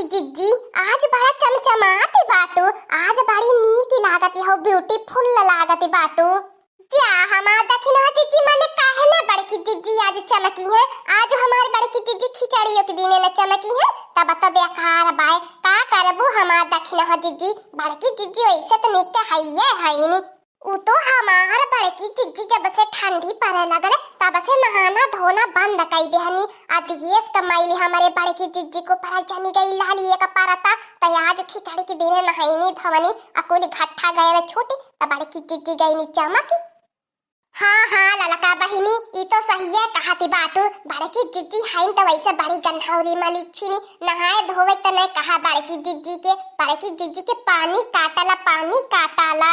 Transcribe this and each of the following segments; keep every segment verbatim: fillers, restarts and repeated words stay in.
जिज्जी, आज बड़ा चमचमात बाटू, आज बड़ी नीक लागत हो, beautiful लागत बाटू। जा हमार दखिनहा जिज्जी, मने काहे न बड़की जिज्जी आज चमकी है, आज हमार बड़की जिज्जी खिचड़ियो के दिने न चमकी है, तब तो बेकार बाय। का करबू हमार दखिनहा जिज्जी, बड़की जिज्जी वैसे तो नीक हइये हईनी। उ तो हमार बड़की जिज्जी जब से ठंडी पड़े लगल, तब से नहाना धोना बंद कई देहनी। आ देश क मैली हमरे बड़की जिज्जी को पर जमी गई लहली एक परता, त आज खिचड़ी के दिने नहैनी धोवनी, आ कुल घट्ठा गयल छूटी, त बड़की जिज्जी गईनी चमक। हाँ, हाँ, ललका बहिनी, ई तो सहिए कहती बाटू। बड़की जिज्जी हईन त वैसे बड़ी गन्हौरी मलिच्छिनी, नहाए धोवे त नहीं कहा बड़की जिज्जी के, बड़की जिज्जी के पानी काटला, पानी काटला।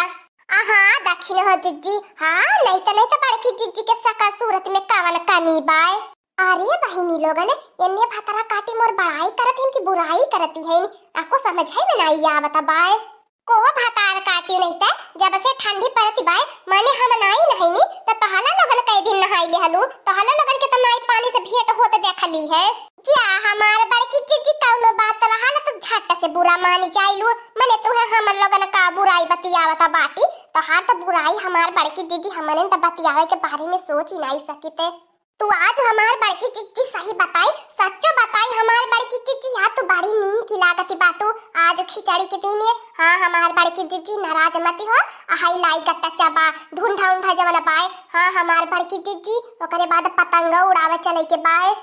आहा, दखिनहा जिज्जी, हाँ, नहीं त, नहीं त बड़की जिज्जी के सकल सूरत में कवन कमी बाय। अरे बहिनी लोगन, एन्ने भतरा काटी मोर बड़ाई करत हिन कि बुराई करती हईन, आको समझे में नाई आवत बाय। कोहो भतार काटी नहीं त, जब से ठंडी पड़ती बाय, माने हम नाई नहैनी, त तोहला लोगन कई दिन नहाई लेहलू, तोहला लोगन के त नाई पानी से भेंट होत देखली है। जा हमार बड़की जिज्जी, कौनो बात रहल त झट से बुरा मान जाइलू, मने तुहे हमर लोगन का बुराई बतियावत बाटी, तोहार त बुराई हमार बड़की जिज्जी हमने त बतियावे के बारे में सोच ही नाई सकिते। तू आज हमार बड़की जिज्जी सही बताई, सच्चो बताई हमार बड़की जिज्जी, या तू बड़ी नीक लागती बाटू आज खिचड़ी के दिने। हाँ हमार बड़की जिज्जी नाराज मती हो, अहाई लाई गट्टा चबा, ढूंढा उंढा जवन बाय, हाँ हमार बड़की जिज्जी, ओकरे बाद पतंग उड़ावे चले के बाय।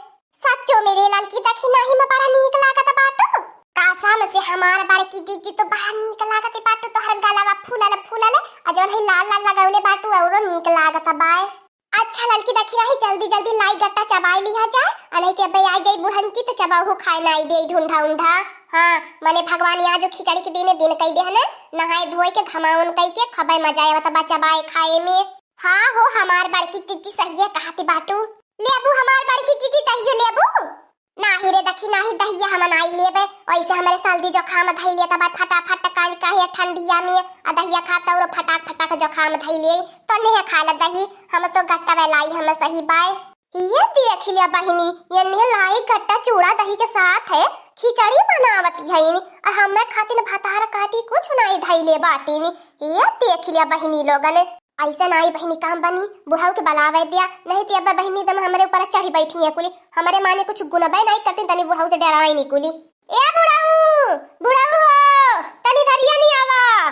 सच्चो मेरे ललकी दखिनही में बड़ा नीक लागत बाटू। कसम से हमार बड़की जिज्जी तो बड़ा नीक लागत बाटू, तोहर गलवा फूलल फूलल, आ जवन है लाल लाल लगौले बाटू, औरो नीक लागत बाय। अच्छा ललकी दखिनही, जल्दी जल्दी लाई गट्टा चबाई लिहा जाए, आ नहीं ते अबे आ जाई बुढ़ंची त चबाऊ खाए नाई देई ढूंढा उंढा। हाँ, मने भगवान आज खिचड़ी के दिने दिन कई देहने, नहाए धोए के घमाउन कई के खबे मजा आवत बा चबाए खाए में। हाँ हो, हमार बड़की जिज्जी सहिए कहती बाटू। लेबू हमार बड़की जिज्जी दहियो लेबू? नाही रे दखिनही, दहिया हम नाई लेबे, वैसे हमरे सर्दी जुकाम धई लेत बा फटाफट, कान काहे ठंडिया में, आ दहिया खाब त औरो फटाक फटाक जुकाम धई ले, तो नेह खा ले दही, हम तो गट्टा लाई हम सही बाय। ये देख लिया बहिनी, ये नेह लाई गट्टा चूड़ा दही के साथ है खिचड़ी बनावती है, आ हमरे खातिर भतार काटी कुछ नाई धई ले बाटी। ये देख लिया बहिनी लोगन, ऐसा नाई बहिनी काम बनी, बुढ़ऊ के बलावे दिया, नहीं ते अब बहिनी दम हमरे ऊपर चढ़ी बैठी है कुली, हमरे माने कुछ गुनबे नाई करती, तनी बुढ़ऊ से डराई नहीं कुली। ए बुढ़ऊ, बुढ़ऊ हो, तनी धरिया नहीं आवा।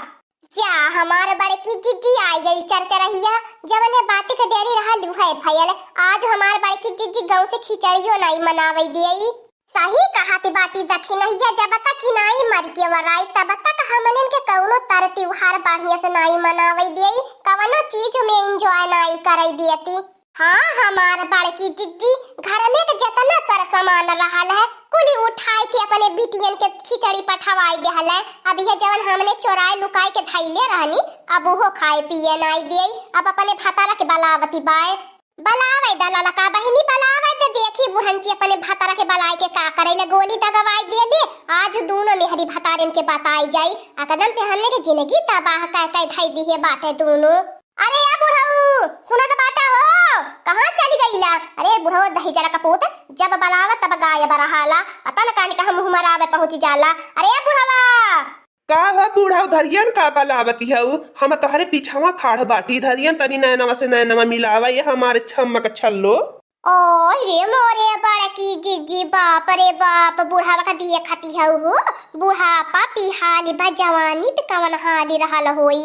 जा हमार बड़की जिज्जी आई गई चरचरहिया, जवने बाती के डेरी रहा लुहे भयल, आज हमार बड़की जिज्जी गाँव से खिचड़ियो नाई मनावे दियई। सही कहत बाटी दखिनहिया, जब तक कि नाई मर के वराई, तब तक हमनन के कौनो तर त्योहार बढ़िया से नाई मनावे देई, कवनो चीज में enjoy नाई करे देती। हाँ, हमार बड़की जिज्जी, घर में के जितना सर सामान रहल है, कुली उठाए के अपने बिटियन के खिचड़ी पठवाई देहल है। अब ये जवन हमने चोराए लुकाए के धैले रहनी, अब उहो खाए पिए नाई देई, अब अपने भतारा के बलावती बाय। बलावे द ललका बहिनी, बलावे द। देखी बुढ़ंची अपने भतारा के बलाए के का करे ले, गोली दगवाई देले। आज दूनो मेहरी भतारन के बताई जाई, एकदम से हमने के जिंदगी तबाह कह कह धई दिहे बाटे दूनो। अरे या बुढ़ऊ, सुनत बाटा हो, कहाँ चली गईला? अरे बुढ़ऊ दही जरा कपूत, जब बलावा तब गायब रहाला, पता न कानी कहाँ मुँह मरावे पहुँची जाला। अरे या बुढ़वा, का हो बूढ़ा, उधरियन का बलावती हऊ? हम तोहरे पीछवा खाड़ बाटी, धरियन तनी नैनवा से नैनवा मिलावा, ये हमारे छम्मक छल्लो। ओ रे मोरे बड़की जिज्जी, बाप रे बाप, बुढ़ावा का दिए खाती हऊ हो। बुढ़ापा पी हाली बा, जवानी पे कवन हाली रहल होई।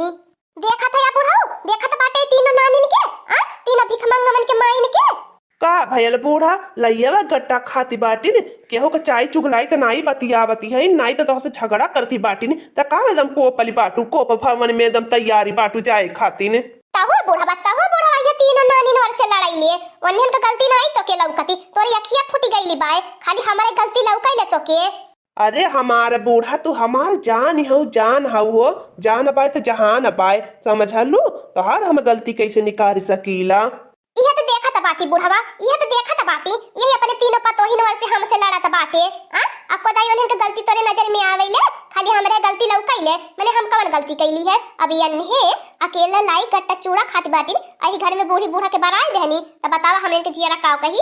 देखत है या बुढ़ऊ, देखत बाटे तीनों नानिन के, आ? तीनों भिखमंगवन के माइन के। का भयल बूढ़ा, लइयवा गट्टा खाती बाटिन, केहू के चाय चुगलाई त नाई बतियावती है, नाई त तोहसे झगड़ा करती बाटिन, त का एकदम कोपली बाटू, कोप भवन में एकदम तैयारी बाटू जाए खातिन। तहु बूढ़ा बा, तहु बूढ़ा बा, ये तीनों नानिन वर से लड़ाई लिए, ओन्हन के गलती नाई तोके लौकती, तोरी अखिया फूटी गईली बाय, खाली हमरे गलती लौकैले तोके। अरे हमार बूढ़ा, तू हमार जान हऊ, जान हऊ हो, जान बाय त जहान बाय, समझलू? तोहार हम गलती कैसे निकाल सकीला? इहे त देखत बाटी बुढ़वा, इहे त देखत बाटी, यही अपने तीनों पतोहिन वर से हमसे लड़त बाटे। आ? आ कोदाई उन्हन के गलती तोरे नजर में आवेले, खाली हमरे गलती लौकैले, मने हम कवन गलती कैली है? अब यन्हे अकेला लाई गट्टा चूड़ा खात बाटिन, अही घर में बूढ़ी बूढ़ा के बराई देहनी, त बतावा हमरे के जियरा काव कही?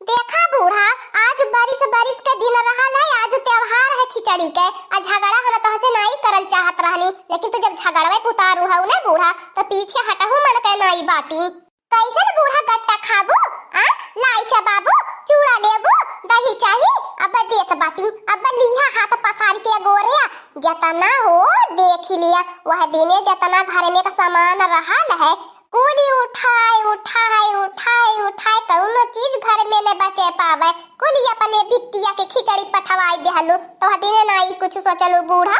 देखा बूढ़ा, आज बारिश बारिश के दिन रहल है, आज त्योहार है, चढ़ी के, आ झगड़ा हम तोहसे नाई करल चाहत रहनी, लेकिन तू जब झगड़वे पुतारू हऊ ना बूढ़ा, तो पीछे हटहू मन के नाई बाटी। कैसन बूढ़ा गट्टा खाबू? आ, लाई चबाबू, चूड़ा लेबू, दही चाही, अब देत बाटी, अब लिहा हाथ पसार के गोरिया, जतना हो देख लिया, वह दिने जतना घर में का सामान रहल है, कुली उठाए, उठाए, उठाए, उठाए, कौनो चीज घर में न बचे पावे, कुली अपने बिटिया के खिचड़ी पठवाई देहलू, तो वह दिने नाई कुछ सोचलू बूढ़ा।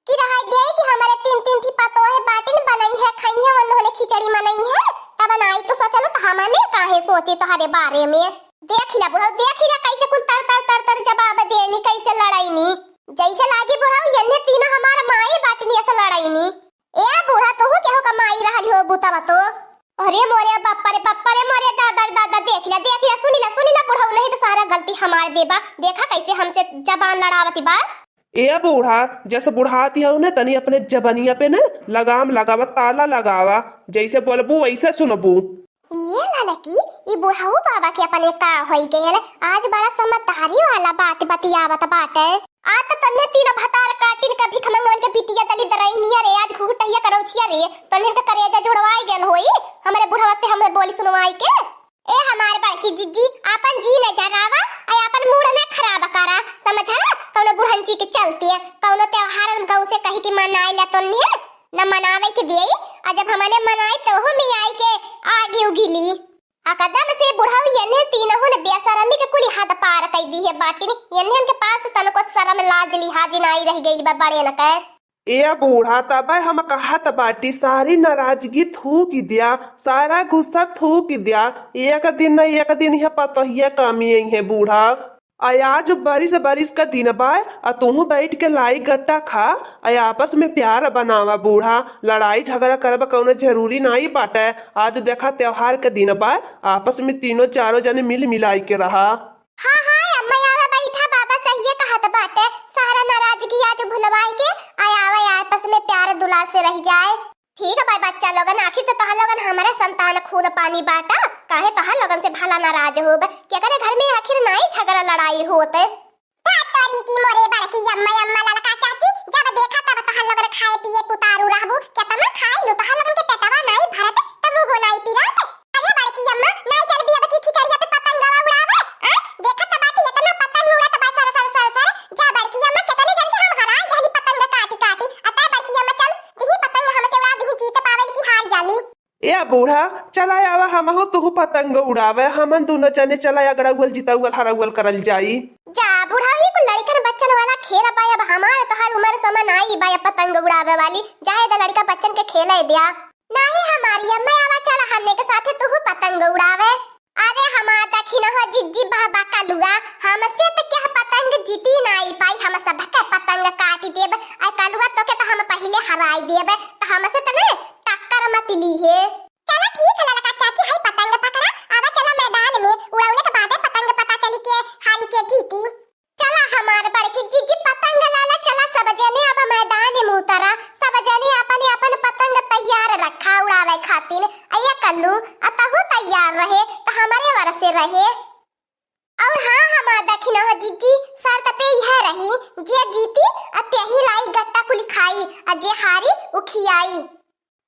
कि रहाई देई कि हमरे तीन तीन ठी पतोहे बाटिन बनई है, खई है, उन्होंने खिचड़ी मनई है, तब नाई तो सोचलू तो हमने काहे सोची तोहरे बारे में। देख ला बुढ़ऊ, देख ला कैसे कुल तड़ तड़ तड़ तड़ जवाब देनी, कैसे लड़ाईनी। जैसे लागी बुढ़ऊ, यन्ने तीनों हमार माई बाटिन, ऐसे लड़ाईनी। ए बूढ़ा, तोहू केहू का माई रहली हो बुतवा तो। अरे मोरे बप्पा रे, बप्पा रे, मोरे दादा रे दादा, देख ला, देख ला, सुनी ला, सुनी ला बुढ़ऊ, नहीं तो सारा गलती हमार देबा। देखा कैसे हमसे जबान लड़ावती बा। ए बूढ़ा, जस बुढ़ाती हऊ ने, तनी अपने जबनिया पे ने लगाम लगावा, ताला लगावा, जैसे बोलबू वैसे सुनबू। ये ललकी, ई बुढ़ऊ बाबा के अपने का होई गयल, आज बड़ा समझदारी वाला बात बतियावत बाटे। आज तो तन्ने तीन भतार काटिन के भीख मंगवन के बिटिया दलिद्दरहिनिया रे, आज घुघुटहिया करौछिया रे, तन्ने के करेजा जुड़वाई गयल होई, हमरे बुढ़वा से हमरे बोली सुनवाई के। ए हमार बड़की जिज्जी, आपन जी न जरावा, आ आपन मूड न खराब करा, समझा? कौनो बुढ़ंची के चलते, कौनो त्योहार हम गऊ से कही कि मनाए ला तो नहीं, न मनावे के दिए, आ जब हमने मनाई तो ओहू में आई के आगे उगिली। आ कदम से बुढ़ऊ यन्हे तीनहु ने बेशरमी के कुली हद पार कई दी है बाटिन, यन्हन के पास तनको शरम लाज लिहाज नाई रह गइल बा बड़े न के। ए बूढ़ा, तबे हम कहत बाटी, सारी नाराजगी थूक द्या, सारा गुस्सा थूक द्या। एक दिन न एक दिन यह पतोहिया कामी अइहे बूढ़ा। आ आज बरिस बरिस का दिन बा, आ तुहू बैठ के लाई गट्टा खा, आ आपस में प्यार बनावा बूढ़ा। लड़ाई झगड़ा करब कौनो जरूरी नाई बाटे। आज देखा त्योहार के दिन बा, आपस में तीनों चारों जने मिल मिलाई के रहा। हाँ, हाँ, अम्मा, आवा बैठा, बाबा सहिए कहत बाटे, सारा नाराजगी आज भुलवाए के, आ आवा, आपस में प्यार दुलार से रह जाए। ठीक बा बच्चा लोगन, आखिर तो तोहर लोगन हमरे संतान खून पानी बाटा, काहे तोहर लोगन से भला नाराज होब? केकरे घर में आखिर नाई झगड़ा लड़ाई होत? का तोरी की मोरे बड़की अम्मा, अम्मा ललका चाची, जब देखा तब तोहर लोगन खाए पिए पुतारू रहबू, केतना खाए लू, तोहर लोगन के पेटवा नाई भरत, त मुँहो नाई पिरात। अरे बड़की अम्मा, नाई चलबी अब की खिचड़िया पे पतंगवा उड़ावे? आ? देखत त बाटी एतना पतंग उड़त बा सर सर सर सर। जा बड़की अम्मा, केतने जन के हम हराई देहली पतंग काटी काटी। आ तै बड़की अम्मा चल, दिही पतंग हमसे उड़ा दिही, जीत पावेल की हार जाली। ए बूढ़ा, चला आवा हमहू तुहू पतंग उड़ावे। हमन दुनो जने चला अगड़ौल जितौल हरौल करल जाई। जा बूढ़ा, ई कुल लड़िकन बच्चन वाला खेल बा, अब हमार तोहार उमर समय नाई बा पतंग उड़ावे वाली। जाए द लड़िका बच्चन के खेले द्या। नाही हमारी अम्मा, आवा चला हमने के साथे तुहू पतंग उड़ावे। अरे हमार दखिनहा जिज्जी बाबा कलुआ, हमसे त केह पतंग जीती नाई पाई, हम सबके पतंग काट देब। आ कलुआ तोके त हम पहिले हराई देब, त हमसे त ने टक्कर मत लीहे। चला ठीक है ललका चाची, हई पतंग पकड़ा, आवा चला मैदान में, उड़ौले के बादे पतंग पता चली के हारी के जीती। चला हमार बड़की जिज्जी पतंग लाला, चला सब जने अब मैदान में उतरा, सब जने अपन अपन पतंग तैयार रखा उड़ावे खातिर। आ ये कल्लू, आ तहू तैयार रहे त हमरे वर से रहे। और हाँ हमार दखिनहा जिज्जी, शर्त पे यह रही, जे जीती आ तेही लाई गट्टा कुली खाई, आ जे हारी उ खियाई।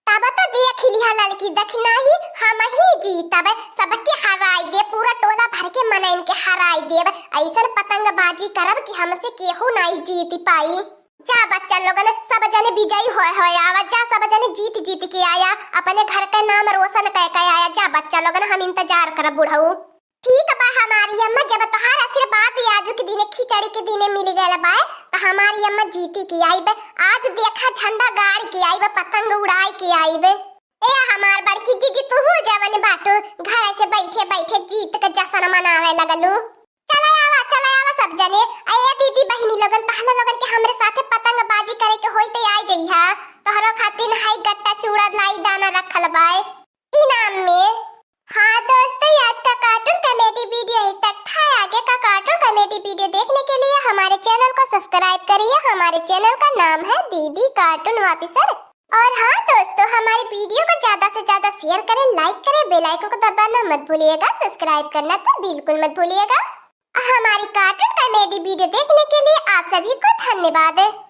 तब तो देख लिहा ललकी दखिनही, हमही जीतब, सबके हराई दे, पूरा टोला भर के मनइन के हराई देब। ऐसन पतंगबाजी करब कि हमसे केहू नाई जीत पाई। जा बच्चा लोगन, सब जने विजयी होए होए आवा, जा सब जने जीत जीत के आया, अपने घर के नाम रोशन कइ के आया। जा बच्चा लोगन, हम इंतजार करब बुढ़ऊ। ठीक बा हमारी अम्मा, जब तोहार आशीर्वाद आजू के दिने खिचड़ी के दिने मिल गयल बा, त हमारी अम्मा जीती के आइब। आज देखा झंडा गाड़ के आइब, पतंग उड़ाई के आइब। ए हमार बड़की जिज्जी, तुहू जवन बाटू, घर से बैठे बैठे जीत के जश्न मनावे लगलू। चला आवा, चला आवा सब जने। आ ए दीदी बहिनी लोगन, तहलो लोगन के हमरे साथे पतंगबाजी करे के होई त आ जइहा। तोहरो खातिर हाई गट्टा चूड़ा लाई दाना रखल बाय इनाम में। हाँ दोस्तों, आज का कार्टून कॉमेडी वीडियो यहीं तक था। आगे का कार्टून कॉमेडी वीडियो देखने के लिए हमारे चैनल को सब्सक्राइब करिए। हमारे चैनल का नाम है दीदी कार्टून ऑफिसर। और हाँ दोस्तों, हमारे वीडियो को ज्यादा से ज्यादा शेयर करें, लाइक करें, बेल आइकन को दबाना मत भूलिएगा, सब्सक्राइब करना तो बिल्कुल मत भूलिएगा। हमारी कार्टून कॉमेडी वीडियो देखने के लिए आप सभी को निभा दे।